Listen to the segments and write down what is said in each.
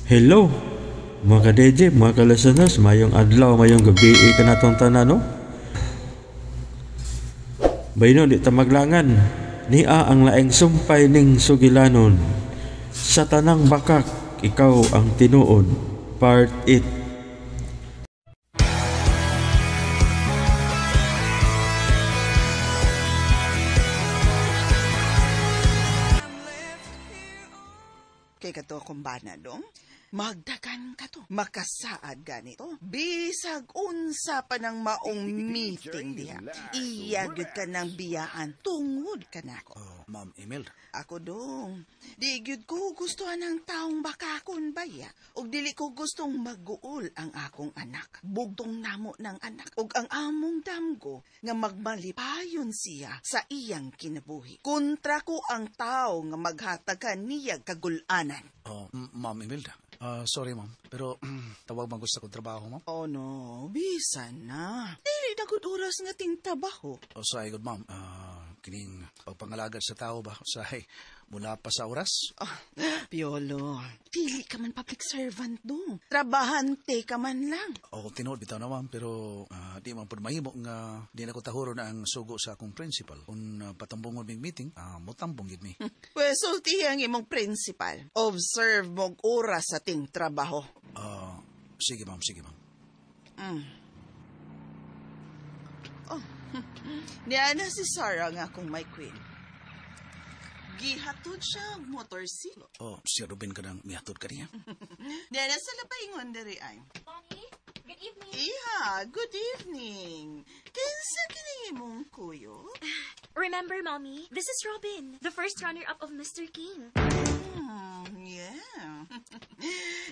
Hello, mga ka-DJ, mga ka-listeners, mayong adlaw, mayong gabi ka natong tanan, no? Bayno, di tamaglangan, niya ang laing sumpay ning sugilanon. Sa tanang bakak, ikaw ang tinuod. Part 8. Kay kato akong bana dong, magdagan ka to, makasaad ganito. Bisag unsa pa ng maong meeting diha. Iyagod ka ng biyaan, tungod ka nako. Oh, Ma'am Imelda. Ako dong, di gyud ko gustuhan ang taong bakakon baya. Ug dili ko gustong maguol ang akong anak. Bugtong namo ng anak. Ug ang among damgo nga magmalipayon siya sa iyang kinabuhi. Kontra ko ang tao nga maghatagan niya kagulanan. Oh, Ma'am Imelda. Sorry, ma'am. Pero tawag man gusto kong trabaho, ma'am. Oh no, bisan na. Dili na gud oras nga tingtabaho. O sa good, ma'am. Kining pagpangalagad sa tao ba? Usahay, mula pa sa oras? Oh, Piolo, dili ka man public servant do. Trabahante ka man lang. O, tinuod bitaw na, ma'am. Pero di man po mahimo nga di na ko tahuro na ang sugo sa akong principal. Kung patambongon mig meeting, motambong gid mi. Pwes, sultihi ang imong principal. Observe mong oras sa ting trabaho. Sige, ma'am. Sige, ma'am. Oh, niya na si Sarah nga akong my queen. Gihatod siya og motorsiklo. Oh, si Ruben ka nang mihatod ka niya. Niya na sa lapaingon diri ay. Mommy, good evening. Iha, good evening. Kinsa kining imong kuyo? Remember, Mommy, this is Robin, the first runner-up of Mr. King. Yeah.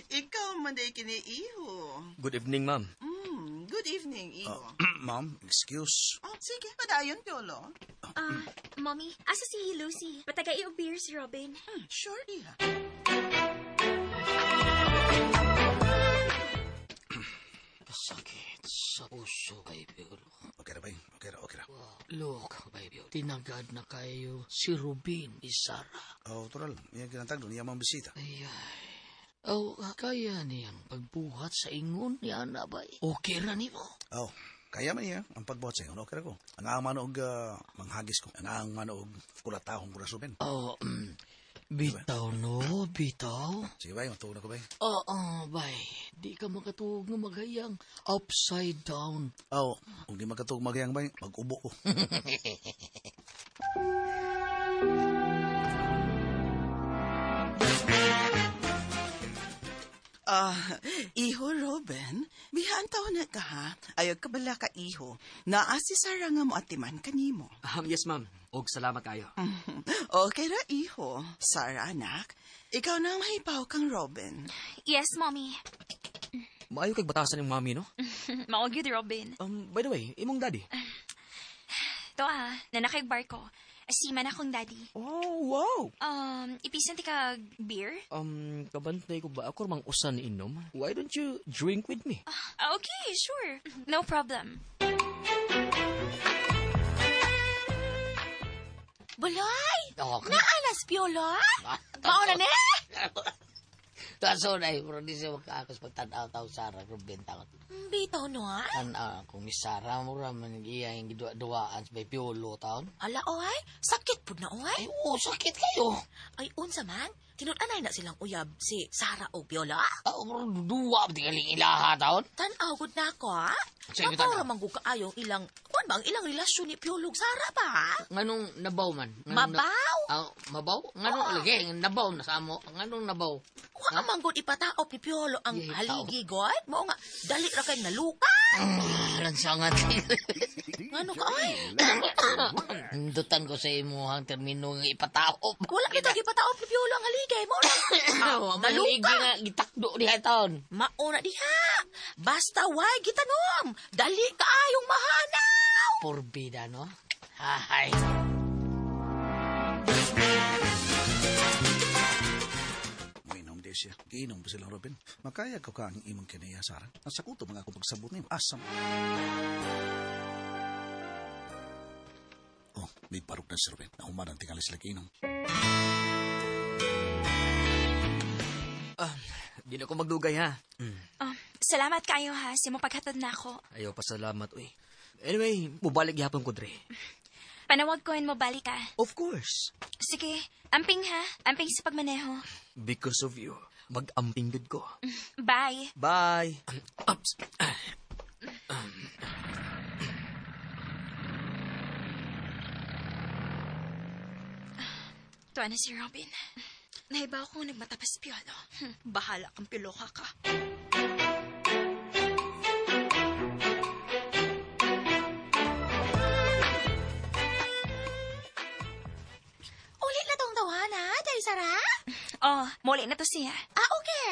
Ikaw man day kini iho. Good evening, ma'am. Good evening, iho. Ma'am, excuse. Oh, sige, padayon, Piolo. Mommy, asa si Lucy? Patagay og beer si Robin. Sure, iha. Kasakit sa puso kay Piolo. Okay ra, bay. Okay ra, okay ra. Look, bay Piolo. Tinagad na kayo si Rubin Isara. Oh, tural. Iya kinatagdo niya mang bisita. Ay, ay. Oh, kaya niyang pagbuhat sa ingon ni Ana, bay. Okay ra nimo. Oh, kaya man niya ang pagbuhat sa ingon. Okay ra ko. Ang ang manoog manghagis ko. Ang ang manoog kulatahong ko na Ruben. Oh, bitaw no, bitaw. Sige, bay. Matuog na ko, bay. Oo, bay. Di ka makatuog nga maghayang upside down. Oh, kung di makatuog maghayang, bay, mag-ubo ko. Iho, Robin, bihaan taon na ka, ha? Ayaw ka bala ka, iho. Naa si Sarah nga mo atiman kanimo. Yes, ma'am. Og salamat kayo. Okay ra, iho. Sarah, anak, ikaw na ang mahipaw kang Robin. Yes, Mommy. Maayo kag batasan ng mami, no? Mao gyud, Robin. By the way, imong daddy. To ah, nanakay barko. Seaman akong daddy. Oh, wow! Ipisan ti ka beer? Kabantay ko ba ako mang usan inom? Why don't you drink with me? Okay, sure. No problem. Buloy! Okay. Naalas, Piolo? Mauna ni? Taso na eh, pero di siya makaakos pagtanaw tao Sarah, Ruben taon. Bitaw no, ha? Tanaw kung ni Sarah, mura man iya yung gidua-duaan sa may Piolo taon. Ala, oy. Sakit po na, oy. Ay, oo, sakit kayo. Ay, unsa man? Tinud-anay na silang uyab si Sarah o Piolo? Oo, mura duwa, tingaling ilaha taon. Tanaw gud na ako, ha? Sige, Mapaw tanaw. ra man gud kaayong ilang, kuan ba ang ilang relasyon ni Piolo ug Sarah ba? Ha? Nganong nabaw man? Nganong Mabaw? Mabaw? Nganong lagi, nabaw na sa amo. Nganong nabaw? Wa man gud ipataop ni Piolo ang Yeah, haligi god. Mao nga dali ra kay naluka. Lansangan. Ngano ka ay? Hindutan ko sa imuhang termino nga ipataop. Wala kita gipataop ni Piolo ang haligay. Mao na. Mahaligi Naluka. nga gitakdo diha taon. Mauna diha. Basta way gitanom. Dali kaayong mahanaw. Porbida, no? Hay. Mainom di siya. Giinom pa sila, Robin. Makaya ko ka ang imong kinaya, Sarah. Ang sakuto mga ako pagsabot niyo. Asam. Oh, may barog na si Robin. Nahuman ang tingali sila giinom. Di na ko magdugay ha. Oh, salamat kayo ha, sa imong paghatod na ako. Ayaw pasalamat uy. Anyway, mubalik gihapon ko dre. Panawag ko mo balik ka. Of course. Sige, amping ha. Amping sa pagmaneho. Because of you, mag-amping gud ko. Bye. Bye. Ups. Tuwa na si Robin. Nahibaw ko nagmatapas piyolo. Bahala kang piloka ka. Uli na tong tawana, Day Sara? Oh, muli na to siya. Ah, okay.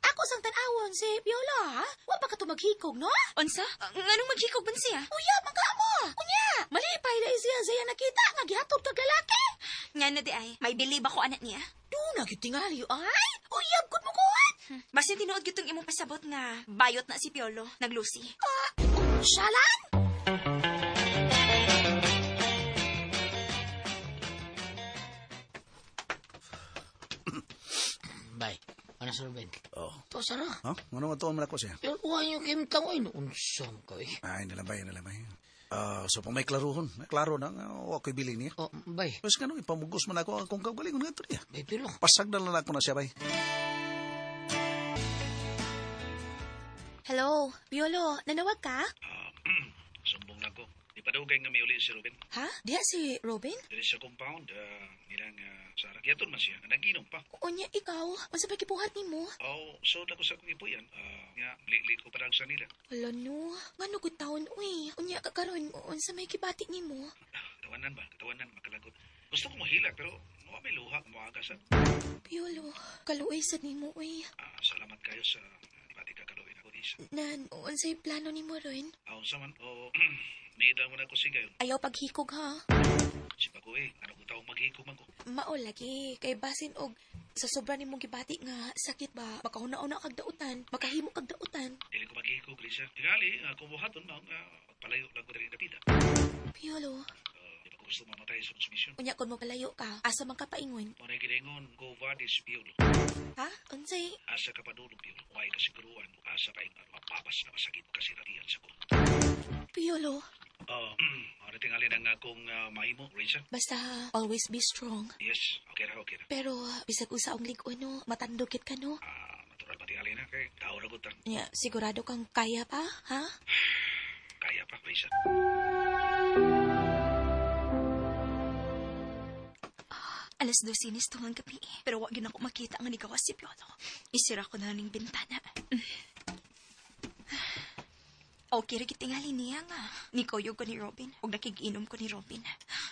Ako sang tan-awon si Piolo, ha? Wa pa ka to maghikog, no? Unsa? Nganong maghikog man siya? Uya, mangka mo! Unya, malipay na siya siya nakita nga gihatod kag lalaki. Nga na di ay, may bilib ako anak niya. Doon na gyud tingali ay. Uyab gud mo kuan. Basin tinuod gyud tong imong pasabot nga bayot na si Piolo, naglusi. Ah, Shalan? Bay, ano sa Ruben? Oh. To, Sara. Ha? Ano nga tuon man ako siya? Pero kuha niyo kimtang, ay, naunsam ka eh. Ay, nalabay, nalabay. So pag may klaruhon, may klaro na, nga, wa ako'y bili niya. Oh, bay, Mas ganun, ipamugos man ako akong kaugalingon nga ito niya. bay, pero. Pasag na lang ako na siya, bay. Hello, Piolo, nanawag ka? Sumbong na ko. Di pa daw nga may uli si Ruben. Ha? Diha si Robin? Dili sa compound, nilang Sarah. Giyaton man siya, naginom pa. Unya ikaw, unsa pa gibuhat nimo? Oh, so na ko sa akong ipuyan. Nga, li ko parang sa nila. Ala no, ngano gud taon uy. Unya ka karon, unsa may gibati nimo? Katawanan ba? Katawanan, makalagot. Gusto ko mahila, pero wa may luha, muaga sa. Piolo, kaluoy sad nimo uy. Salamat kayo sa pati kakaluin ako isa. Nan, unsay plano nimo ron? Aon sa man, o niida mo na ko sigayon. Ayaw paghikog ha. Si Bagoy, ano ko taong maghikog man ko. Mao lagi kay basin og sa sobra nimong gibati nga sakit ba makahuna-una kag dautan, makahimo kag dautan. Dili ko maghikog, Lisa. Tingali, kung buhaton, mao nga palayo lang ko diri dapita. Piolo, Di pa ko gusto mamatay sa konsumisyon. unya kon mo palayo ka, asa man ka paingon? Mo na giningon, go vadis, Piolo. Ha? Unsay? Asa ka padulong, Piolo. Huwag kasiguruan, asa pa ingon, mapapas na masakit kasi ratian sa ko. Piolo, Oh, ano tingali na nga akong mahimo, Risa? basta always be strong. Yes, okay ra, okay ra. Pero bisag usa ang lig-on no, matandog kit ka no. Natural pa tingali na, kay tao ra gud ta. Nya, sigurado kang kaya pa, ha? Kaya pa, Risa. Alas 12 ni tungang gabi. Pero wag yun ako makita ang nigawa si Piolo. Isira ko na ning bintana. Okay, ra tingali niya nga. Nikuyog ko ni Robin. Ug nakiginom ko ni Robin.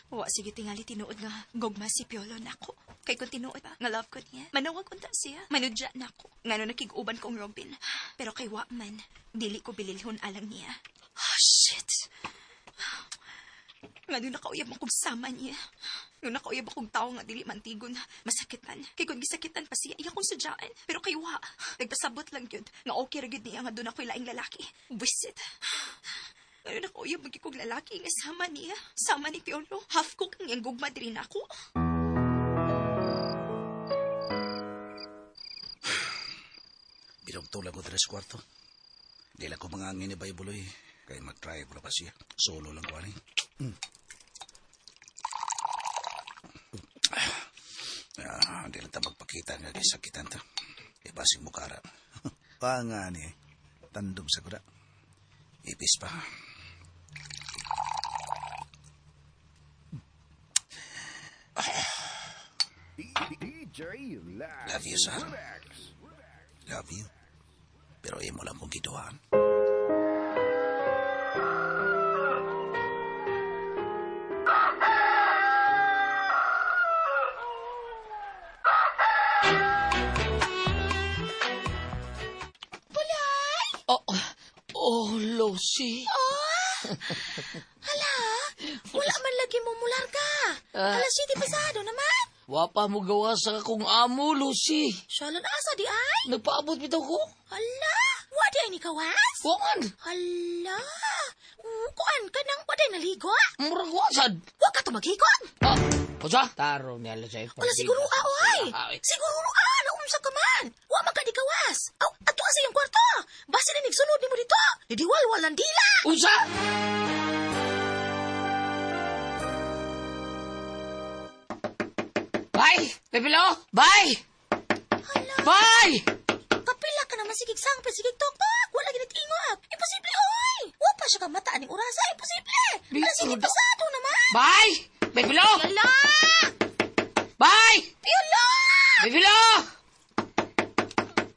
Wa sige tingali tinuod nga gugma si Piolo nako. Kay kung tinuod pa, nga love ko niya. Manawag unta siya. Manudya nako. Ngano nakig-uban kong Robin. Pero kay wa man, dili ko bililhon alang niya. Oh, shit. Nga doon nakauyab akong sama niya. Nga nakauyab akong tao nga dili mantigon. Masakitan. Kay kung gisakitan pa siya, iya kong sadyaan. Pero kay wa, nagpasabot lang yun. Nga okay ra gyud niya nga doon ako'y laing lalaki. Wisit. Nga doon nakauyab magkikog lalaki nga sama niya. Sama ni Piolo. Half cook ang iyang gugma diri nako. Bilog tulag ko tres kwarto. Di lang ko mga angin ni Baybuloy. Kay mag-drive ra pa siya. Solo lang ko ani. Di lang ta magpakita nga gisakitan ta. Kay basing mukara. Panga ni. Tandom sa kuda. Ipis pa. Love you, sir. Love you. Pero imo lang kong giduhan. Oh, oh, Lucy. Oh! Hala, wala man lagi mo mular ka. Alas 7 pasado naman. Wa pa mo gawa sa akong amo, Lucy. Siya lang asa di ay. Nagpaabot bitaw ko. Hala, wa di ay ni kawas? Wa man. Hala, kuan ka nang wa di naligo? Murag wa sad. Wa ka tumaghikog. Ah, unsa? Taro niya lang sa Wala siguro oy. Siguro naunsa ka man. Wa man ka di kawas. Bay Pilo! Bay! Hala. Bay! Kapila ka naman sigig sangpit, sigig tok-tok. Wala ginitingog. Imposible, oy! Wa pa siya ka mata aning orasa. Imposible! Ala, sige, pasado naman. Bay! Bay Pilo! Piolo! Bay! Piolo! Bay Pilo!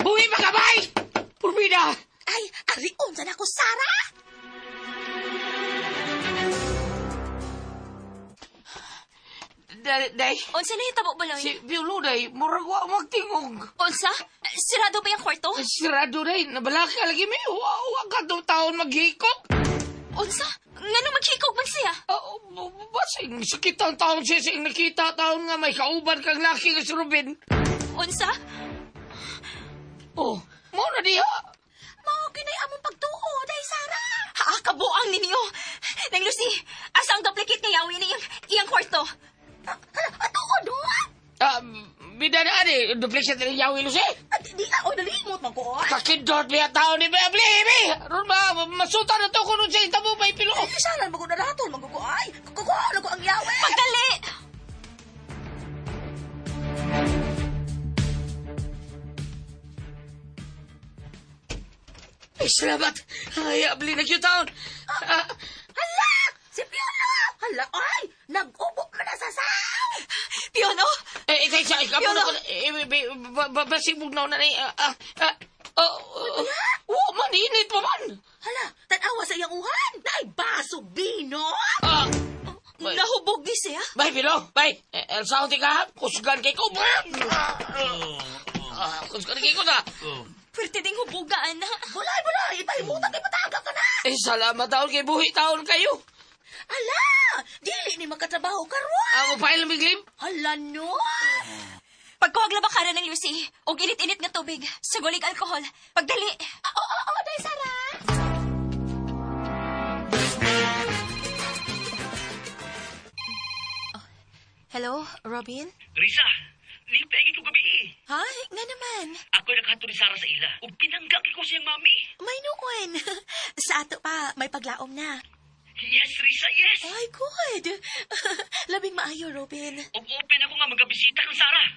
Buhi pa ka, bay! Purbida! Ay, arion sa nako, Sarah! Day, Unsa na hitabo, Baloy? si Piolo, day, murag wa magtingog. Unsa? Sirado ba yung kwarto? Sirado, day, nabalaka lagi mi. Wa ka to taon maghikog. Unsa? Ngano maghikog man siya? Basing sakit ang taon siya sing nakita taon nga may kauban kang laki nga si Ruben. Unsa? Oh, mo na diha. Mao kinay among pagtuo, day, Sarah! Ha, kabuang ninyo. Nang Lucy, asa ang duplicate nga yawi ni iyang kwarto? Hala, atuo, do? Bida na ani, duplicate ni yawi Lucy. Di, oy, nalimot man ko, oy. Kakindot niya taon ni Bebli, bi. Ron ba, masuta na to kung sa itabo may pilo. Ay, sana mago na raton, mago ko, ay. Kukuha na ko ang yawi. Pagdali! Ay, salamat. Ay, abli na gyud taon. Hala! Si Piolo! Hala, ay! Nag-ubo ka na sa saw! Piolo! Eh, ikaw sa ikaw Piolo! mo na basig bugnaw na ni. Oh, man, init pa man. Hala, tanawa sa iyang uhan! Naay baso bino! Bay. Nahubog ni siya? Bay, Pilo, bay. Elsa, ti ka, kusgan kay ko. Kusgan kay ko na. Pwerte ding hubuga, ana. Bulay, bulay! Ipahimutan kay pataga ka na! Eh, salamat taon kay buhi taon kayo. Hala! Dili ni makatrabaho karon! Mo pa ilang biglim? Hala, no! Pagkuhag labakaran ng Lucy, og init-init nga tubig, sagulig alkohol, pagdali. Oo, oo, oo, day, Sarah! Hello, Robin? Risa, lipay ko gabi eh. Ha? Nga naman. Ako naghato ni Sarah sa ila. Ug pinangga ko siyang mami. May noon. Sa ato pa, may paglaom na. Yes, Risa, yes. Ay, good. Labing maayo, Robin. Ug open ako nga magabisita kang Sarah.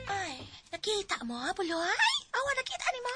Ay, nakita mo, Buloy? Awa, nakita ni mo?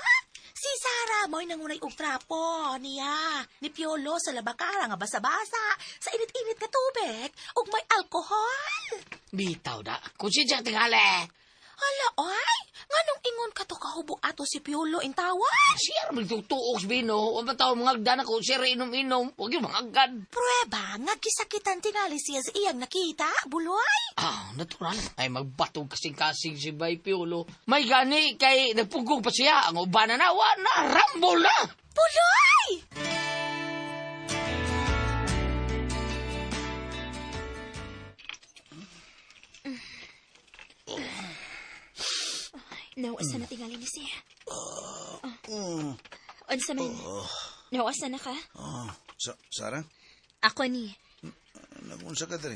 Si Sarah mo'y nangunay og trapo niya. Ni Piolo sa labakara nga basa-basa, sa init-init nga tubig, ug may alkohol. Bitaw na. Kung siya tingali. Hala, ay! Nganong ingon ka to kahubo ato si Piolo intawan? Siya rin magtutuok sa bino. Huwag ba tao mga agdan ako? Siya rin inom-inom. Huwag yung mga agad. Pruweba nga gisakitan tingali siya sa iyang nakita, Buloy. Natural. Ay, magbatog kasing-kasing si Bay Piolo. May gani kay nagpugong pa siya. Ang uban na wa na, rambol na. Buloy! Nawasa na tingali ni siya. Unsa man? Nawasa na ka? Oh, Sarah? Ako ni. Nagunsa ka diri?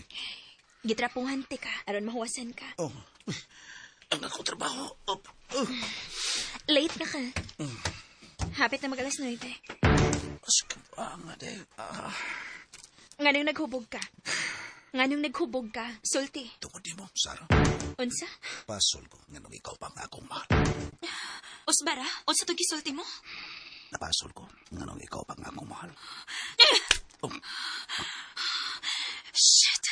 Gitrapuhan te ka, aron mahuwasan ka. Oh, ang ako trabaho. Oh. Late na ka. Hapit na mag 9:00. Mas nga, day. Nganong naghubog ka? Nganong naghubog ka? Sulti. Tungod di mo, Sarah. Unsa? Pasol ko, nganong ikaw pa nga akong mahal. Usbara? Unsa to gisulti mo? Napasol ko, nganong ikaw pa nga akong mahal. Oh. Shit!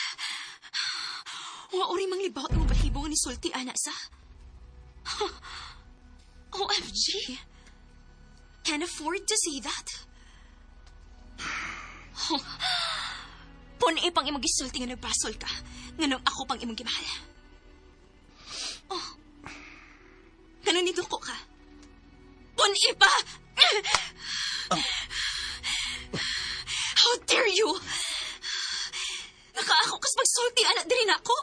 Wa uri mang libaw imong balhibo nga ni sulti ana sa. OMG! Can't afford to see that. Oh. Pun-i pang imong gisulti nga nagbasol ka, nganong ako pang imong gimahal. Oh. Ganun ni duko ka. Pun-i pa! How dare you! Nakaako kas magsulti anak diri nako.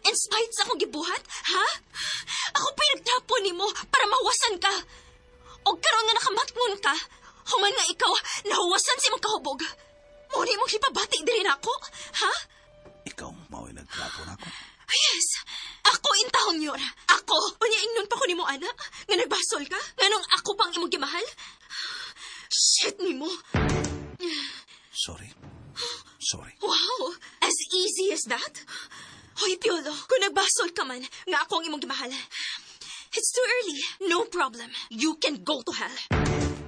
In spite sa akong gibuhat, ha? Ako pa'y nagtapon nimo para mahuwasan ka. Og karon nga nakamatngon ka, human nga ikaw nahuwasan sa imong kahubog. Muni mong hipabati diri nako, ha? Ikaw mao'y nagtrapo nako. Yes! Ako intahong yor. Ako! Unya ingnon pa ko nimo anak nga nagbasol ka? Nganong ako pang imong gimahal? Shit nimo. Sorry. Sorry. Wow! As Easy as that? Hoy, Piolo, kung nagbasol ka man, nga ako ang imong gimahal. It's too early. No problem. You can go to hell.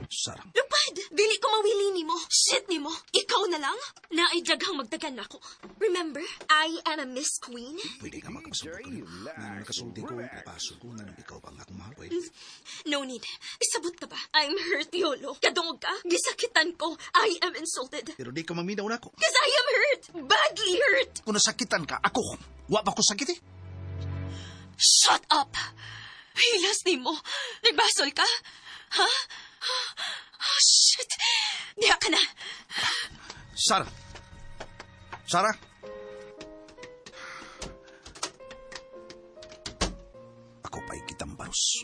Sarah. Lupad! Dili ko mawili nimo. Shit nimo. Ikaw na lang. Naay daghang magdagan nako. Remember, I am a Miss Queen. Pwede ka makapasabot ko. Nga nakasulti ko, napasok ko, nga ikaw pa ang akong mahal. Pwede. No need. Isabot ka ba? I'm hurt, Piolo. Kadungog ka. Gisakitan ko. I am insulted. Pero di ka maminaw na ako. Cause I am hurt. Badly hurt. Kung nasakitan ka, ako. Wa pa ko sakit eh. Shut up! Hilas nimo. Nagbasol ka? Ha? Oh, shit. Diha ka na. Sarah. Sarah? Ako pa'y kitang barus.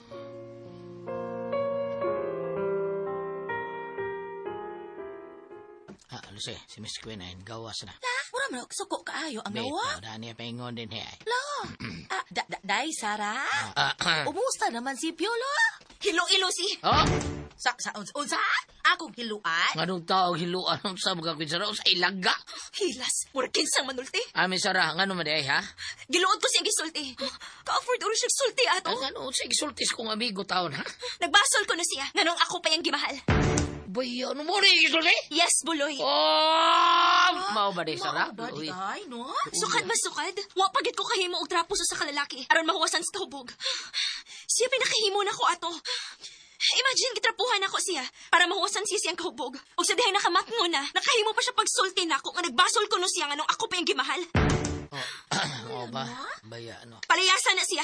Ah, Lucy, si Miss Queen ay gawas na. La, mura man og suko kaayo ang nawa. Wait, no, niya paingon din eh. La. Ah, day, Sarah. Umusta naman si Piolo? Hilo-ilo si. Oh, Sa unsa? Akong hiluan? nganong taong hiluan sa mga Queen Sarah sa ilaga. Hilas. Mura kinsang manulti. Ami Sarah, ngano man di ay ha? Giluod ko siyang gisulti. Ka-afford uro siyang sulti ato. Ang ano, sa gisultis kong amigo taon ha? Nagbasol ko na siya. Nganong ako pa yung gimahal. Bay, ano mo rin gisulti? Yes, Buloy. Oh, mao ba di Sarah? Mao ba di Uy. ay, no? Sukad ba sukad? Wa pagid ko kahimo og trapo sa kalalaki aron mahuwasan sa hubog. Siya pinakahimo na ko ato. Imagine gitrapuhan ako siya para mahuwasan siya siyang kahubog. Og sa dihang nakamatngo na, nakahimo pa siya pagsulti nako nga nagbasol ko no siya nganong ako pa yung gimahal. Oh, mao ba? Baya ano. Palayasan na siya.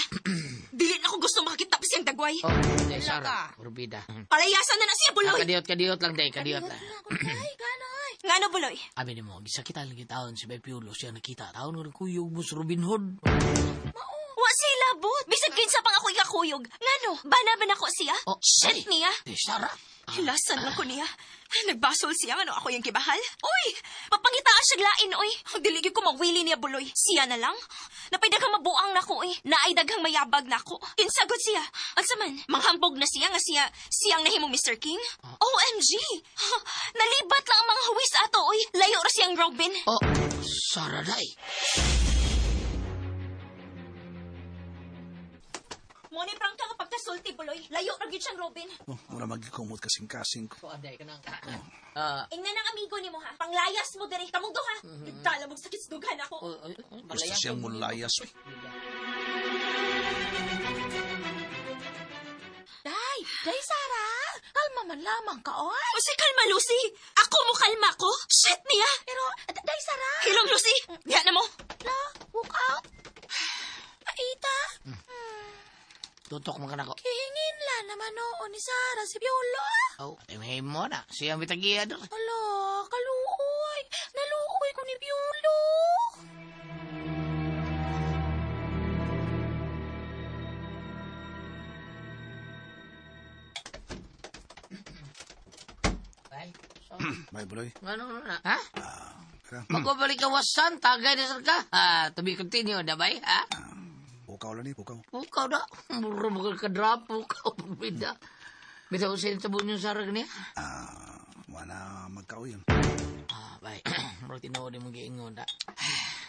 Dili na ko gusto makakita pa siyang dagway. Oh, day Sarah, kurbida. Palayasan na siya, Buloy. Ah, kadiyot, kadiyot lang day, kadiyot lang. Ay, ganoy. Ngano, Buloy? Abi nimo, gisakitan lagi taon si Bay Piolo siya nakita. Taon nga nagkuyog mo sa Robin Hood. Wa siya labot. Bisag kinsa pang ako ikakuyog. Ngano? Bana ba nako siya? Oh, shit ay. niya. Day Sarah. Hilasan lang ko niya. Nagbasol siya, ano ako yung kibahal? Uy! Papangitaan siya lain, uy! Dili gyud ko mawili niya, Buloy. Siya na lang. Napay daghang mabuang nako, uy. Naay daghang mayabag nako. Kinsagot siya. Unsa man, manghambog na siya nga siya, siyang nahimong Mr. King? OMG! Nalibat lang ang mga huwis ato, uy. Layo ra siyang Robin. Oh, Sarah day. Mo ni prangka nga pagkasulti, Buloy. Layo ra gyud siyang Robin. Oh, mura magikumot kasing-kasing ko. Oh, aday ka nang. Ingnan ang amigo nimo ha. Panglayas mo diri. Kamong duha. Nagdala mong sakit sa dughan ako. Oh, oh, oh, Gusto siyang mulayas. Uy. Day, day, Sarah. Kalma man lamang ka, oy. O si kalma, Lucy. Ako mo kalma ko? Shit niya. Pero, day, Sarah. Hilong, Lucy. Diyan na mo. La, walk out. Paita. Tutok man ka nako. Kihingin la naman noon ni Sarah si Piolo. Oh, ay mo na. Siya ang bitagiya doon. Ala, kaluoy. Naluoy ko ni Piolo. Ay, so, May Buloy. ano na? Ha? Tara. Magbabalik ka wasan, tagay na sir ka. Ah, to be continue na bay, ha? Pukaw lang ni, pukaw. Pukaw na. Muro mo ka drop, pukaw. Bida. Bitaw sa tabon yung sarag niya. Ah, wala magkauyon. Ah, bay. Muro tinuod imong giingon na.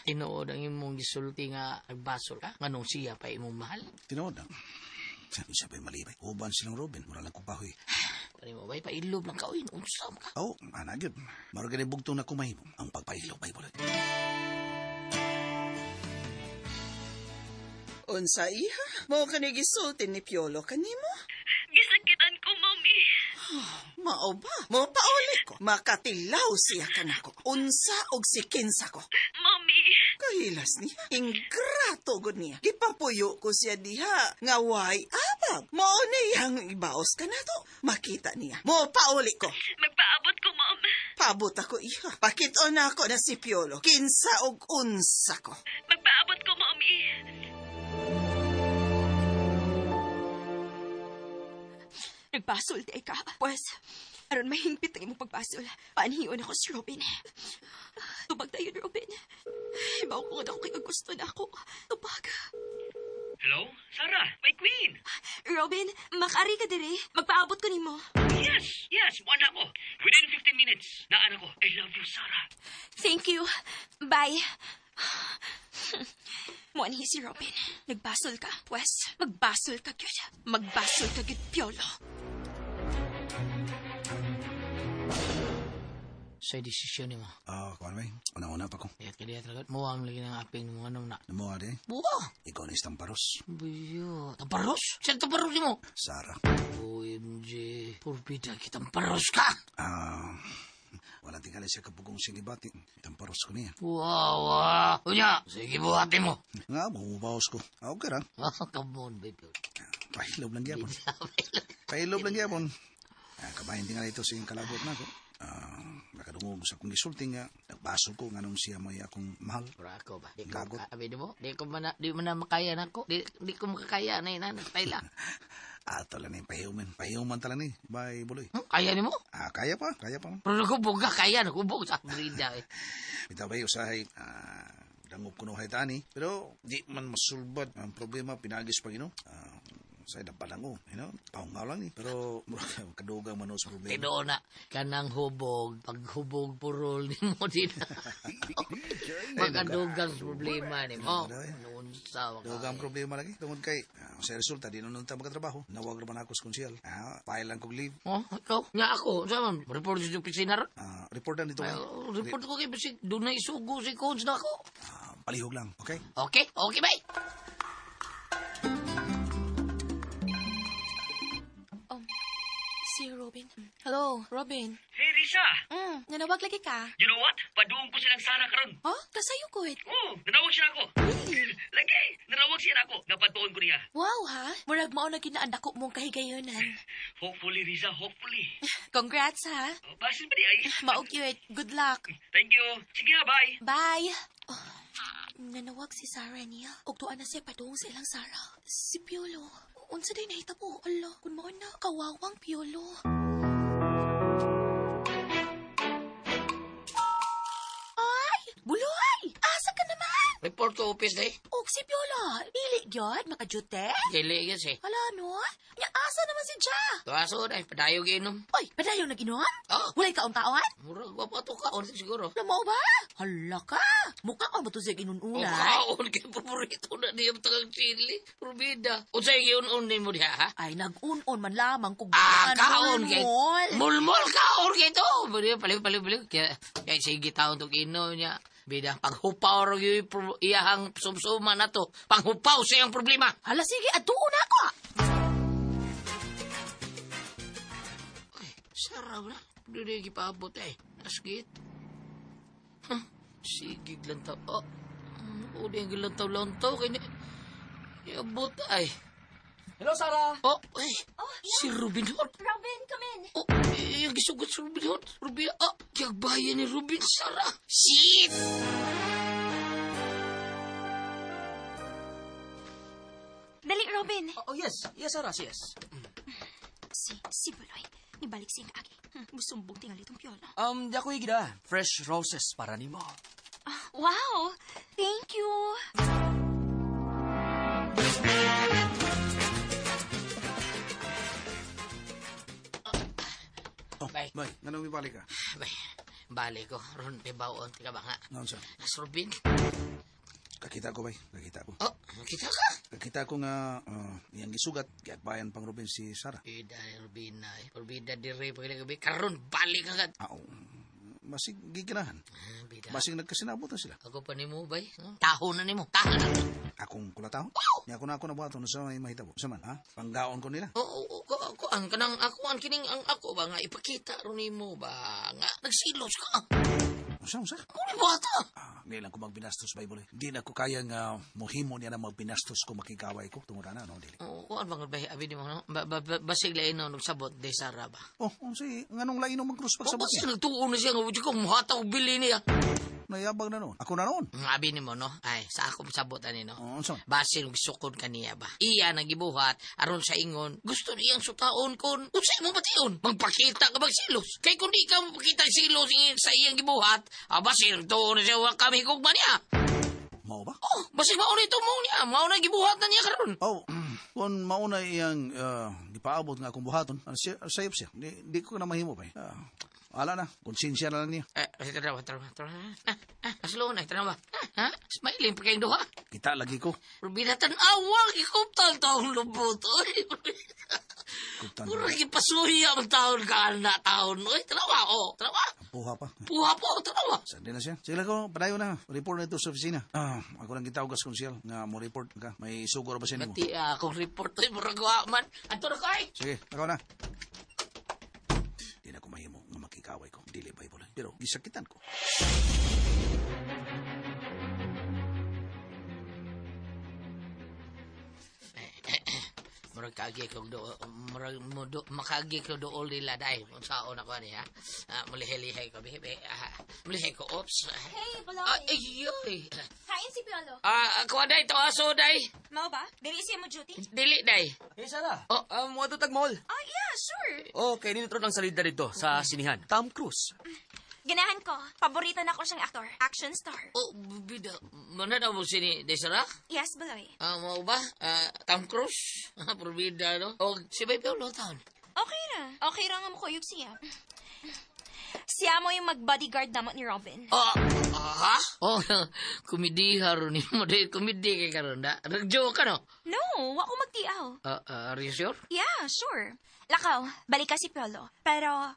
Tinuod ang imong gisulti nga nagbasol ka. Nganong siya pa imong mahal. Tinuod na. Siya pa'y malibay. Uban silang Robin. Mura lang kupahoy. Pari mo, bay, pailob lang ka. Uy, unsa man ka. Oh, ana gyud. Mura gani bugtong na kumahimo. Ang pagpailob ay Buloy. Unsa iha? Mao ka ni gisulti ni Piolo kanimo? Gisakitan ko, Mami. Mao ba? Mo pauli ko. Makatilaw siya kanako. Unsa og sikinsa ko. Mami. Kahilas niya. Ingrato gud niya. Gipapuyo ko siya diha. Nga way abag. Mao niyang ibaos ka nato. Makita niya. Mo pauli ko. Magpaabot ko, Mom. Paabot ako iha. Pakit-on ako na si Piolo. Kinsa og unsa ko. Magpaabot ko, Mami. Nagbasol di ka. Pwes, aron mahingpit ang imong pagbasol. Paanhiyon ako si Robin. Tubag tayo, Robin. Ibaw ko nga ako kay gusto na ako. Tubag. Hello? Sarah, my queen. Robin, makaari ka dire. Magpaabot ko nimo. Yes, yes, buwan ako. Within 15 minutes, naan ako. I love you, Sarah. Thank you. Bye. Muanhi si Robin. Nagbasol ka, pwes. Magbasol ka, gyud. Magbasol ka, gyud, Piolo. Sa desisyon nimo. Ah, kuan bay. Una-una pa ko. Dihat ka dihat ragat. Muang lagi ng aping mo anong na. Namuha di. Buwa! Ikaw ni Stamparos. Buyo. Tamparos? Saan tamparos nimo? Sara. OMG. Purbida kitang paros ka! Ah, wala tingali siya kapugong sinibati. Tamparos ko niya. Wow, wow. Unya, sige buhati mo. Nga, mahubaos ko. Ah, okay ra. Oh, come on, baby. Pahilob lang gyapon. Pahilob lang gyapon. Ah, kabahin tingali ito sa iyong kalabot na ako. Ah, nakadungog sa akong gisulti nga. Nagbasol ko nga nung siya may akong mahal. Pero ako ba? Di ko, Lagot. abi mo, di ko man, di man na makaya na ako. Di ko makakaya na ina, nagtayla. Ato lang ni pahiuman. Pahiuman tala ni. Bye, buloy. Kaya ni mo? Ah, kaya pa. Kaya pa. Pero nagubog ka, kaya, nagubog sa brida eh. Bitaw ba, usahay, dangop ko no hay tani. Pero di man masulbad ang problema, pinagis pa gino. Sa napalang ko, you know, paungaw lang ni. Pero murag kadugang man sa problema. Tinuo na, kanang hubog, paghubog purol ni mo din. Makadugang problema ni mo. Noon sa Dugang problema lagi. Tungod kay, sa resulta, di nun ta makatrabaho. Nawag raman ako sa konsyal. Ah, file lang kog leave. Oh, ikaw? Nga ako. Saan man? Report sa opisina ron? Ah, report na dito. Ay, report ko kay Bisig. Doon na isugo si coach na ako. Ah, palihog lang, okay? Okay, okay, bye. Si Robin. Hello, Robin. Hey, Risa! Nanawag lagi ka. You know what? Paduong ko silang Sara karon. Oh, kasayo ko it. Oh, nanawag siya ako. Really? Lagi, nanawag siya ako. Napatuon ko niya. Wow, ha? Murag mao na ginaandako mong kahigayonan. Hopefully, Risa, hopefully. Congrats, ha? Oh, basin pa di ay. Mao cute. Good luck. Thank you. Sige na, bye. Bye. Oh, nanawag si Sarah niya. Og tuan na siya padung sa ilang Sarah. Si Piolo. Unsa day nahitabo? Ala, kun mao na kawawang Piolo. Ay, buloy! Asa ka naman? Report to office day. Og si Piolo, dili gyud makajute? Dili gyud si. Ala no? Nya asa naman si Ja? Tuwaso na, padayo ginom. Oy, padayo nag-inom? Oh. Walay kaon-kaon? Murag wa pa to kaon siguro. Lamaw ba? Hala ka! Mukha ka ba to siya O ginununa? kaon kay paborito na niya tagang chili. Probida. Unsay giun-un nimo diha ha? Ay, nag-un-un man lamang kung Ah, kaon kay. mulmol. Mulmol kaon kay to. Baliw baliw baliw baliw. Kaya kay sige taon to inom niya. Bida paghupaw ra gyud iyahang sumsuma na to. Panghupaw sa iyang problema. Hala, sige, atuon ako. Ay, saraw na. Dili gipaabot eh. Asgit. Huh, sige lantaw. Oh, uli ang gilantaw-lantaw kay ni iabot ay. Hello, Sarah! Oh, ay, si Robin Hood. Robin, come in. Oh, yung gisugot si Robin Hood. Robin, ah, kiyagbayan ni Robin, Sarah. Shit! Dali, Robin. Oh, yes. Yes, Sarah, yes. Si Buloy. Nibalik siyang agi. Musumbong tingali itong Piolo. Di ako higida. Fresh roses para nimo. Ah, wow! Thank you! Oh, Bye. Bay, nganong mibalik ka? Bay, bali ko. Ron, may bawon. Tika ba nga? Ngaon sa? Nas Robin. Kakita ko, bay. Kakita ko. Oh, kita ka. Kakita ko nga, iyang gisugat, giagbayan pang Robin si Sarah. Bida, Robin na eh. Robina, dire, pagkila gabi. Karon, balik agad. Ah, oh, basig giganahan. Ah, bida. Basig nagkasinabot na sila. Ako pa nimo, bay. Taho na nimo. Taho na. Akong kulatahon. Niya ako na ako nabuhaton sa may mahitabo. Sa man, ha? Panggaon ko nila. Oo, oo, ko, ang kanang ako ang kining ang ako ba nga ipakita ron nimo ba nga nagsilos ka. Unsa, unsa? Ako ni buhata. Ah, ngayon lang ko magbinastos, Bible. Di na ko kaya nga muhimo niya na magbinastos ko makikaway ko. Tungod na, no? Dili. Oo, kuan ba nga bay abi nimo no? Basig lain no nagsabot de Sara ba. Oh, unsa, nganong lain no magkrus Oh, pagsabot basig niya? nagtuon na siya nga wala ko muhata og bili niya. Nayabag na noon. Ako na noon. Ang abi nimo no? Ay, sa akong sabot ani no. Oh, unsa man? Basin og sukod kaniya ba. Iya nagibuhat aron sa ingon gusto niyang sutaon kon unsay mo bation magpakita ka magsilos. Kay kun di ka mapakita silos sa iyang gibuhat, basin tuon na siya wa kami gugma niya. Mao ba? Oh, basig mao na ito mo niya, mao na gibuhat na niya karon. Oh, kung mauna iyang gipaabot nga akong buhaton, sayop siya. Di ko na mahimo ba. Wala na, konsensya na lang niya. Eh, tanawa, tanawa, tanawa. Aslo na, tanawa. Ha? Smiling pa kayong duha. Kita lagi ko. Rubina, tanawa, ikuptal taong lubot. Oy, Kuptan. murag ipasuya ang taon ka na taon. Oy, tanawa, oh, tanawa. Puha pa. Puha po, tanawa. Sandi na siya. Sige lang ko, padayon na. Report na ito sa opisina. Ako lang gitawag sa konsyel nga mo report ka. May sugor ba siya nimo? Mati, akong report, oy, murag wa man. Anto na ko, ay. Sige, ako na. Di na ko mahimo nga makikaway ko. Dili ba ibuloy. Pero gisakitan ko. Murag kaagi ko do, murag mo do, makaagi ko dool nila dai. Unsaon ako ani ha. Mulihay-lihay ko bibi. Mulihay ko ops. Hey, Buloy. Ay, ay. Kain si Piolo. Kuha day to aso day. Mao ba? Dili siya mo duty? Dili day. Hey, Sarah. Oh. Mo tag mall. Oh, yeah, sure. Okay, nindot ang salida dito sa sinihan. Tom Cruise. Ganahan ko. Paborito na ko siyang aktor. Action star. Oh, bida. Mana mo sini Desira? Yes, Buloy. Mao ba? Tom Cruise? Probida no. O si Bay Piolo taon. Okay ra. Okay ra nga mo kuyog siya. Siya mo yung mag-bodyguard namo ni Robin. Ha? Oh, kumidiha ron ni mo dahil kumidi kay karon da. Nag-joke ka no? No, wa ko magtiaw. Are you sure? Yeah, sure. Lakaw, balik ka si Piolo. Pero,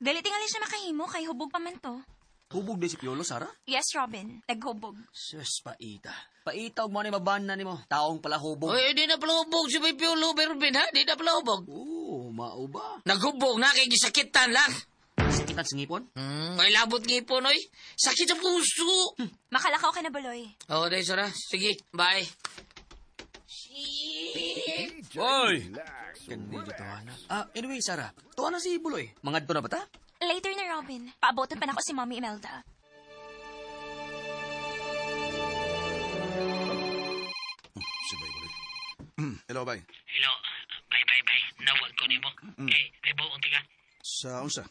dili tingali siya makahimo kay hubog pa man to. Hubog din si Piolo, Sarah? Yes, Robin. Naghubog. Sus, paita. Paita og mo ni mabana nimo. Taong pala hubog. Oy, di na pala hubog si Bay Piolo, Robin ha? Di na pala hubog. Oh, mao ba? Naghubog na kay gisakitan lang. Sakitan sa ngipon? Ay labot ngipon oy. Sakit sa puso. Makalakaw ka na, Buloy. Oh, dahil Sara. Sige, bye. Hoy! Ganda tuwa na. Anyway, Sarah. Tuwa na si Buloy. Mangadto na ba ta? Later na, Robin. Paabotan pa na ako si Mommy Imelda. Si Bay Buloy. Hello, Bay. Hello. Bye, bye, bye. Nawag ko nimo. Eh, kay buong tika. Sa unsa?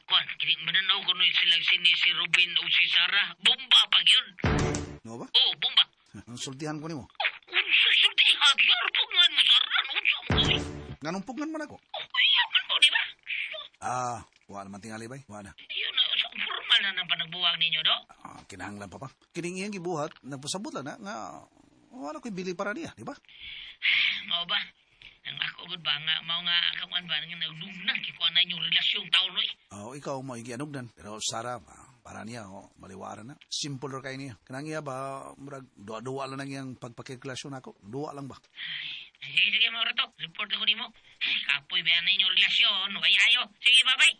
Kuan, kini mananaw ko nun silang sini si Robin o si Sarah. Bomba pag yun. No ba? Oh, bomba. Ang sultihan ko nimo. Unsa sultihan? Yarpungan mo, Sarah. Unsa mo ko? Nganong pugngan man ako? Oh, yaman mo, di ba? Wa naman tingali, Bay. Wa na. Yun, so formal na ng panagbuwag ninyo, do? Kinahanglan pa pa. Kining iyang gibuhat, nagpasabot lang na nga wala ko'y bili para niya, di ba? Mao ba? Ang ako gud ba nga mao nga akawan ba nga nagdugnan kay kuan na inyong relasyon taon oy. Oh, ikaw mo gianugnan. Pero Sarah, para niya oh, maliwara na. Simple ra kay niya. Kanang iya ba murag duwa-duwa lang ang iyang pagpakigrelasyon nako. Duwa lang ba? Ay, sige sige mao ra to. Report ako nimo. Ay, kapoy ba na inyong relasyon? Way ayo. Sige, bye-bye.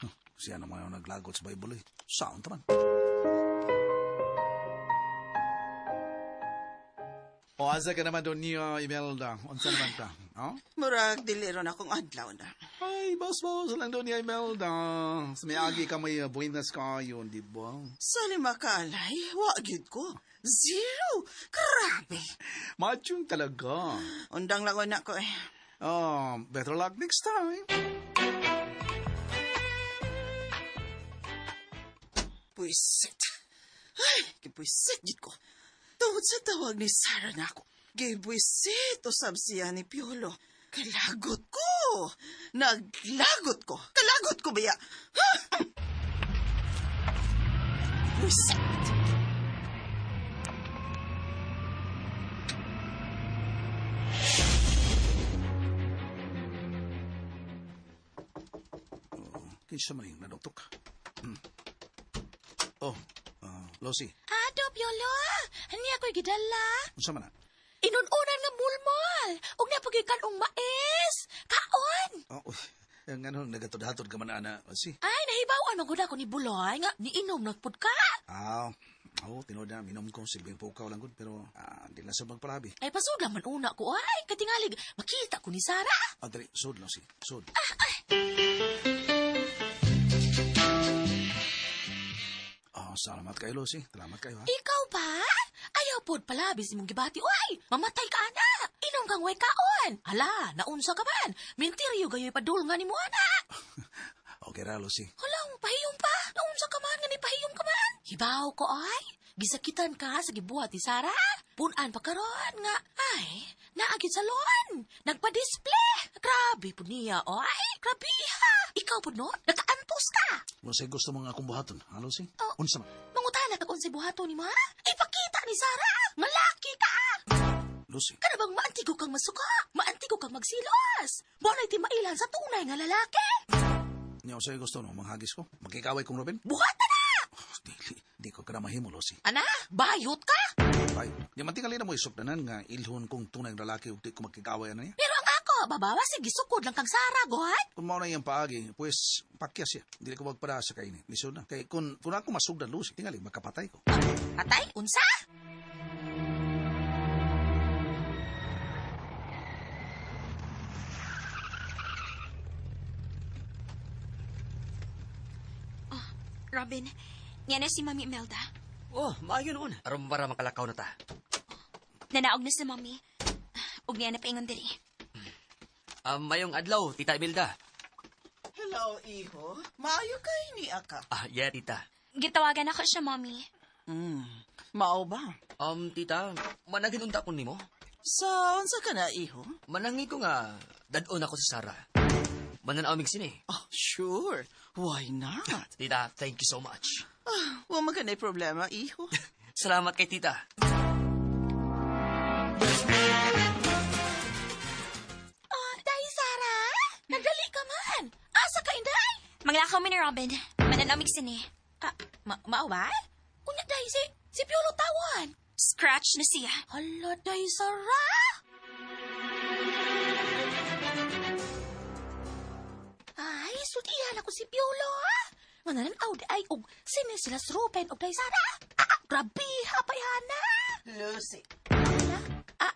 Huh, siya naman ang naglagot sa Bible eh. Sound man. O, asa ka naman doon niyo, Imelda? Unsa naman ka? Oh? Murag, dili ron akong adlaw na. Ay, boss-boss lang doon niya, Imelda. Sa may agi ka may buenas kayo, di ba? Sa lima kaalay, wa gyud ko. Zero! Grabe! Machong talaga. Undang lang na ko eh. Oh, better luck next time. Puisit. Ay, gipuisit gid ko. Tungod sa tawag ni Sarah na ako. Gibuisit usab siya ni Piolo. Kalagot ko! Naglagot ko! Kalagot ko ba ya? Buisit! Oh, kinsa man yung naduktok? Oh, Losi. Ado, Piolo. Hani ako'y gidala. Unsa man na? Inununan nga mulmol. Ug napagikan og mais. Kaon. Oh, uy. Ang ano, nagatod-hatod ka man, ana. Losi. Ay, nahibaw man gud ako ni Buloy nga niinom nagpud ka. Oh, tinuod na, minom ko, silbing pukaw lang gud, pero di lang sa magpalabi. Ay, pasud lang man una ko. Ay, katingalig, makita ko ni Sarah. Dali, sud lang si, sud. Oh, salamat kayo, Lucy. Salamat kayo, ha? Ikaw ba? Ayaw pod palabis imong gibati. Uy, mamatay ka, ana. Inom kang way kaon. Hala, naunsa ka man. Mintiryo gayoy padul nga ni mo, ana. Okay ra, Lucy. Halang, pahiyom pa. Naunsa ka man, nga ni pahiyom ka man. Hibaw ko, ay. Gisakitan ka sa gibuhat ni Sarah. Punan pa karon nga. Ay, naagid sa salon. Nagpa-display. Grabe po niya, ay. Grabe ha. Ikaw po, no? Nakaantos Unsay gusto mong akong buhaton, ha, Lucy? Oh. Unsa man? Mangutana kag unsay buhaton nimo, ha? Ipakita ni Sarah nga laki ka. Lucy, Kana bang maantigo kang masuka? Maantigo kang magsilos? Mao na'y timailan sa tunay nga lalaki? Nya unsay gusto no, manghagis ko? Magkikaway kong Robin? Buhatan na! Oh, dili, di ko kana mahimo, Lucy. Ana, bayot ka? Ay, di man tingali na mo isukdanan nga ilhon kong tunay nga lalaki ug di ko magkikaway ana niya. Pero ang ako, babawa sige sukod lang kang Sarah, gohan. Kung mao na iyang paagi, pues pakyas siya. Dili ko magpada sa kainit. Lisod na. Kay kung ako masugdan, Lucy, tingali makapatay ko. Patay, unsa? Robin, niya na si Mami Imelda. Oh, maayo noon. Aron para makalakaw na ta. Nanaog na si Mami. Ug niya na paingon diri. Mayong adlaw, Tita Imelda. Hello, iho. Maayo kay ni aka. Ah, yeah, Tita. Gitawagan ako siya, Mami. Mao ba? Tita, managin unta ko nimo. Sa unsa ka na, iho? Manangi ko nga dad-on ako sa Sarah. Mananaw mig sini. Oh, sure. Why not? Tita, thank you so much. Ah, wa man ka na problema, iho. Salamat kay Tita. Oh, dahil Sarah, nagdali ka man. Asa ka, Inday? Maglakaw mi ni Robin. Mananaw mig sini. Ah, mao ba? Unya, dahil si Piolo tawan. Scratch na siya. Hala, dahil Sarah! Ay, sultihan ako si Piolo, ha? Nga nananaw di ay og sini sila si Ruben og dahil Sarah. Ah, grabe, hapay, hana. Lucy, Ah,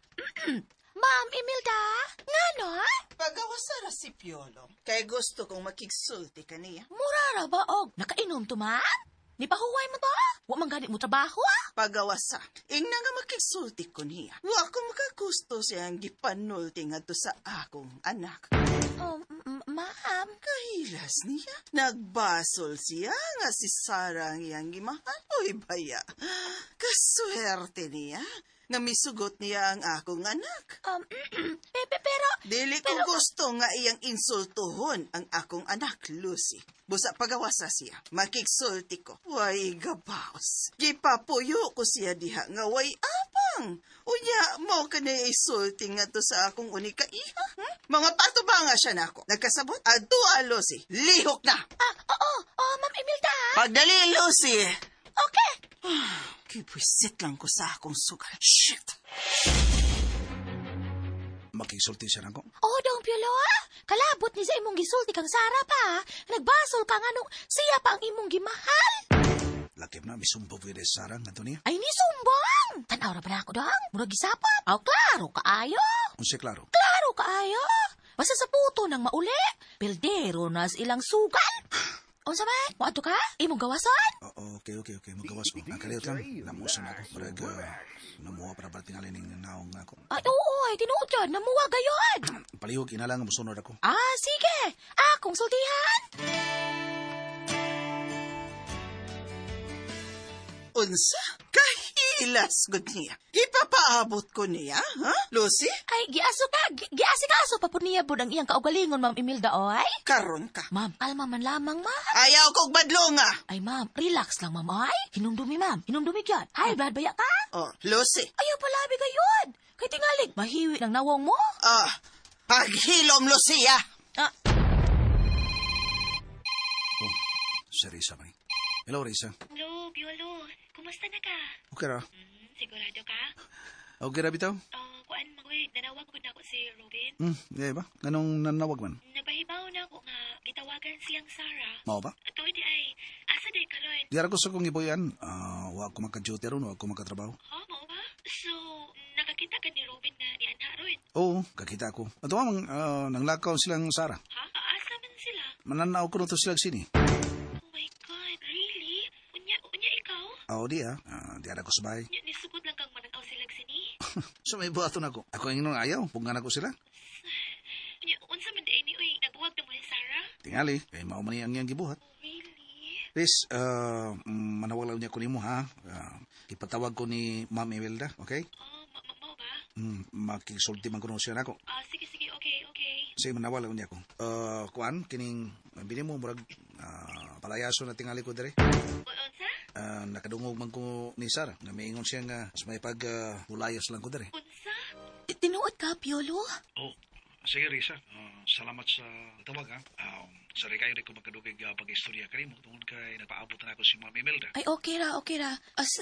Ma'am Imelda, ngano, ha? pagawa ra si Piolo. Kay gusto kong makigsulti ka niya. Mura ra ba og nakainom to, ma'am? Nipahuway mo to? Wa man gani mo trabaho, ha? Pagawasa. Ingna nga makigsulti ko niya. Wa ko makagusto siyang gipanulti ngadto sa akong anak. Oh, ma'am. Kahilas niya. Nagbasol siya nga si Sarah ang iyang gimahal. Uy, baya. Kaswerte niya. Nga misugot niya ang akong anak. Pero... Dili ko gusto nga iyang insultuhon ang akong anak, Lucy. Busa pagawasa siya. Makigsulti ko. Way gabaos. Gipapuyo ko siya diha nga way apang. Unya, mo ka na isulti nga to sa akong unika iha. Mga pato ba nga siya nako? Nagkasabot? Adto, Lucy. Lihok na! Ah, oo, oh, Ma'am Imelda. Pagdali, Lucy! Okay. Kipwisit lang ko sa akong sugal. Shit! Makisulti siya nako. Oh, dong Piolo, ah. Kalabot ni sa imong gisulti kang Sarah pa. Nagbasol ka nga nung siya pa ang imong gimahal. Lakip na, misumbong pwede sa Sarah nga niya. Ay, ni sumbong! Tanaw ra ba na ako, dong? Murag gisapot. Aw, klaro kaayo. Unsa klaro? Klaro kaayo. Basta sa puto nang mauli. Pildero na sa ilang sugal. Unsa man? Moadto ka? Imong gawason? Oo, okay. Magawas ko. Nakaliot lang. Lamusan ako. Murag, namuha para ba tingali ning naong ako. Ay, oo, ay, tinuod yun. Namuha gayon. Palihog, inalang, musunod ako. Ah, sige. Akong sultihan. Unsa? Kahilas gud niya. Gipapaabot ko niya, ha? Lucy? Ay, giaso ka. Giasikaso pa po niya bod ang iyang kaugalingon, Ma'am Imelda, oy. Karon ka. Ma'am, kalma man lamang, ma'am. Ayaw kog badlonga. Ay, ma'am, relax lang, ma'am, ay. Hinumdumi, ma'am. Hinumdumi gyud. High blood baya ka? Oh, Lucy. Ayaw palabi gayon. Kay tingalig, mahiwi ng nawong mo. Ah, paghilom, Lucia. Ah, Oh, si Risa man. Hello, Risa. Hello, Piolo. Kumusta na ka? Okay ra. Sigurado ka? Okay ra bitaw? Kuan magoy, nanawag ko na ako si Robin. Yeah ba? Anong nanawag man? Nagpahibaw na ako nga gitawagan siyang Sarah. Mao ba? Ato di ay, asa day karon? Di ra ko sa kong iboyan. Wa ko maka-duty ron, wa ko makatrabaho. Ha, mao ba? So, nakakita ka ni Robin na ni Anha ron? Oo, kakita ko. Ato amang nanglakaw silang Sarah. Ha? Asa man sila? Mananaw ko to sila sini. Oh my God, really? Unya ikaw? Oo, di ah. Di ara ko sa bahay. Unya, nisugod lang kang mananaw sila sini? So may buhaton ako. Ako ang inong ayaw. Pugnan ako sila. Unya, unsa man di ni, uy, nagbuwag na mo ni Sarah? Tingali, kay mao man ang iyang gibuhat. Really? Riz, manawag lang niya ko nimo ha. Ipatawag ko ni Ma'am Imelda, okay? Oh, mao ba? Makisulti man kuno siya nako. Ah, sige, okay. Sige, manawag lang niya ko. Kuan, kining bini mo murag Palayaso na tingali ko dire. Unsa? Nakadungog man ko ni Sarah na miingon siya nga mas may pag hulayas lang ko dire. Unsa? Tinuod ka, Piolo? Oh, sige Risa. Salamat sa tawag ha. Sorry kayo ko magkadugay pag-istorya kanimo tungod kay nagpaabot na ako si Ma'am Imelda. Ay, okay ra, okay ra.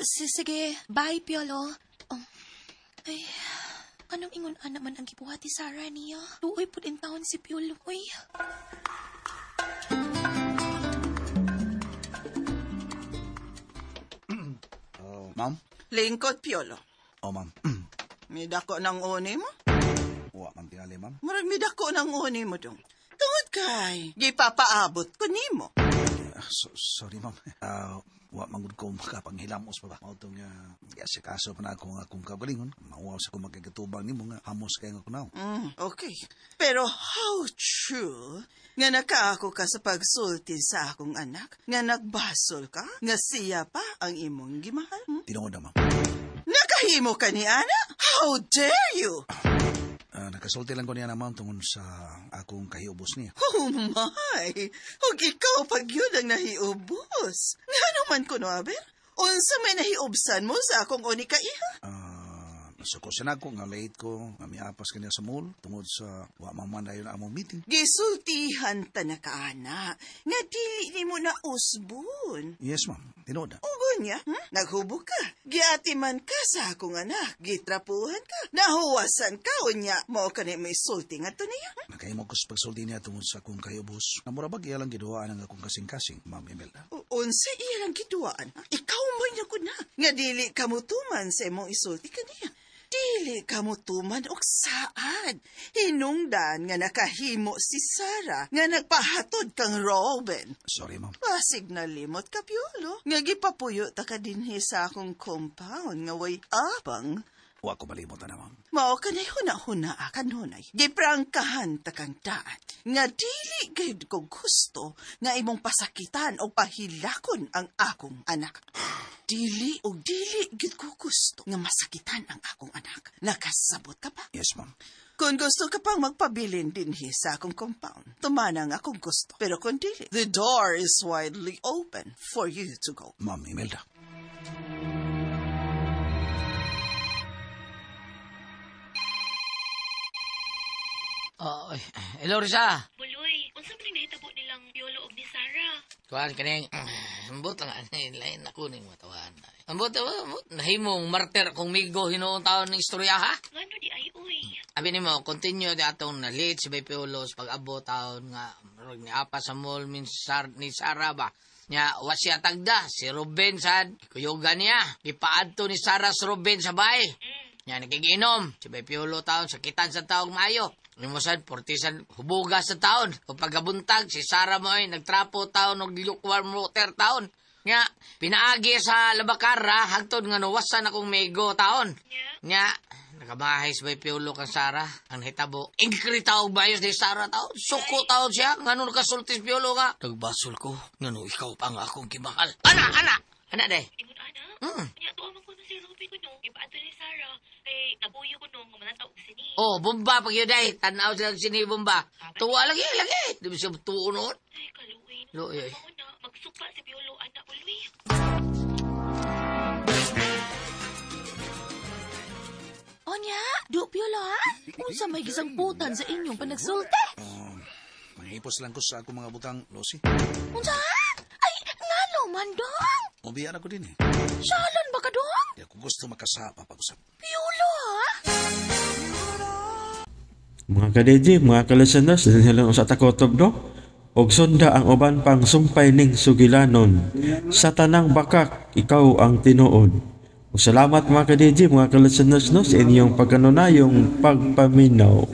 Sige, bye, Piolo. Oh. Ay, anong ingon ana man ang gibuhat ni Sarah niya? Luoy pud in town si Piolo, uy. Oh, ma'am? Lingkod, Piolo. Oh, ma'am. Midako ng uni mo? Wa man tingali, ma'am. Murag midako ng uni mo dong. Tungod kay, gipapaabot ko nimo. Sorry, ma'am. Wa man gud ko makapanghilamos pa ba. Mao tong asikaso pa na ako nga akong kaugalingon. Mauwaw sa akong magkagatubang nimo nga hamos kay nga kunaw. Okay. Pero how true nga nakaako ka sa pagsulti sa akong anak, nga nagbasol ka, nga siya pa ang imong gimahal. Hmm? Tinuod na, ma'am. Nakahimo ka ni Ana? How dare you? Nakasulti lang ko niya na, ma'am, tungod sa akong kahiubos niya. Oh my! Ug ikaw pag yun ang nahiubos. Ngano man kuno, Aber? Unsa may nahiubsan mo sa akong unika iha? Nasuko siya na ako, nga late ko, nga miapas kaniya sa mall, tungod sa wa man dayon among meeting. Gisultihan ta na ka, ana, nga dili nimo na usbon. Yes, ma'am. Tinuod na. Ugo niya, Naghubog ka. Giatiman ka sa akong anak. Gitrapuhan ka. Nahuwasan ka, unya. Mao ka na may sulti nga to niya. Nakahimo ko sa pagsulti niya tungod sa akong kahiubos. Namura bag iya lang giduhaan ang akong kasing-kasing, Ma'am Imelda. Unsa iya lang giduaan? Ha? Ikaw mo'y na na. Nga dili ka mo tuman sa imong isulti kaniya. Dili ka mo tuman og saad. Hinungdan nga nakahimo si Sarah nga nagpahatod kang Robin. Sorry, ma'am. Pasig na limot ka, Piolo. Nga gipapuyo ta ka dinhi sa akong compound nga way apang. Wa ko malimot na, ma'am. Mao ka na huna-huna kanunay. Giprangkahan ta kang daan. Nga dili gayud ko gusto nga imong pasakitan o pahilakon ang akong anak. Dili o dili gid ko gusto nga masakitan ang akong anak. Nakasabot ka pa? Yes, ma'am. Kung gusto ka pang magpabilin dinhi sa akong compound, tumana ang akong gusto. Pero kung dili, the door is widely open for you to go. Ma'am Imelda. Oh, ay, hello, Risa. Buloy, unsa man nahitabo nilang Piolo og ni Sarah? Kuan kaning ambot lang ani lain ako ning matawan. Ambot ambot nahimong martir kung migo hinuon taon ning istorya ha. Ngano di ay uy? Abi nimo continue di atong na late si Bay Piolo sa pag-abot taon nga murag ni apa sa mall min sar, ni Sarah ba. Nya wa siya tagda si Ruben sad kuyugan niya. Gipaadto ni Sarah sa Ruben sa bay. Nya nakikiinom si Bay Piolo taon sakitan sa taong maayo. Nimo sad portisan hubuga sa taon. O pagabuntag si Sarah mo ay nagtrapo taon og lukewarm water taon. Nga pinaagi sa labakara hangtod nga nuwasan akong mego taon. Nya nakamahay si Bay Piolo kang Sarah. Ang hitabo ingkri taog bayos ni Sarah taon. Suko taon siya ngano nakasulti si Piolo nga. Nagbasol ko ngano ikaw pa ang akong gimahal. Ana ana ana day. Ingon ana. Nya tuwa man kuno si Ruben kuno. Ipaadto ni Sarah kay nabuyo kuno nga manataw og sini. Oh, bomba pag yun day. Tanaw sila sini bomba. Tuwa lagi, lagi. Di ba siya tuo noon? Ay kaluoy. Luoy, ay. Mao na magsuka si Piolo ana uloy. Onya, do Piolo ha? Unsa may gisangputan sa inyong panagsulti? Manghipos lang ko sa akong mga butang, Lucy. Unsa? Ay, ngano man dong? Mubiyan ako din eh. Salon ba ka dong? Di ako gusto makasapa pag-usap. Piolo ha? Mga ka-DJ, mga ka-listeners, dinhi lang sa takotob no? Og sunda ang uban pang sumpay ning sugilanon. Sa tanang bakak, ikaw ang tinuod. Ug salamat mga ka-DJ, mga ka-listeners no, sa inyong pagkanunayong pagpaminaw.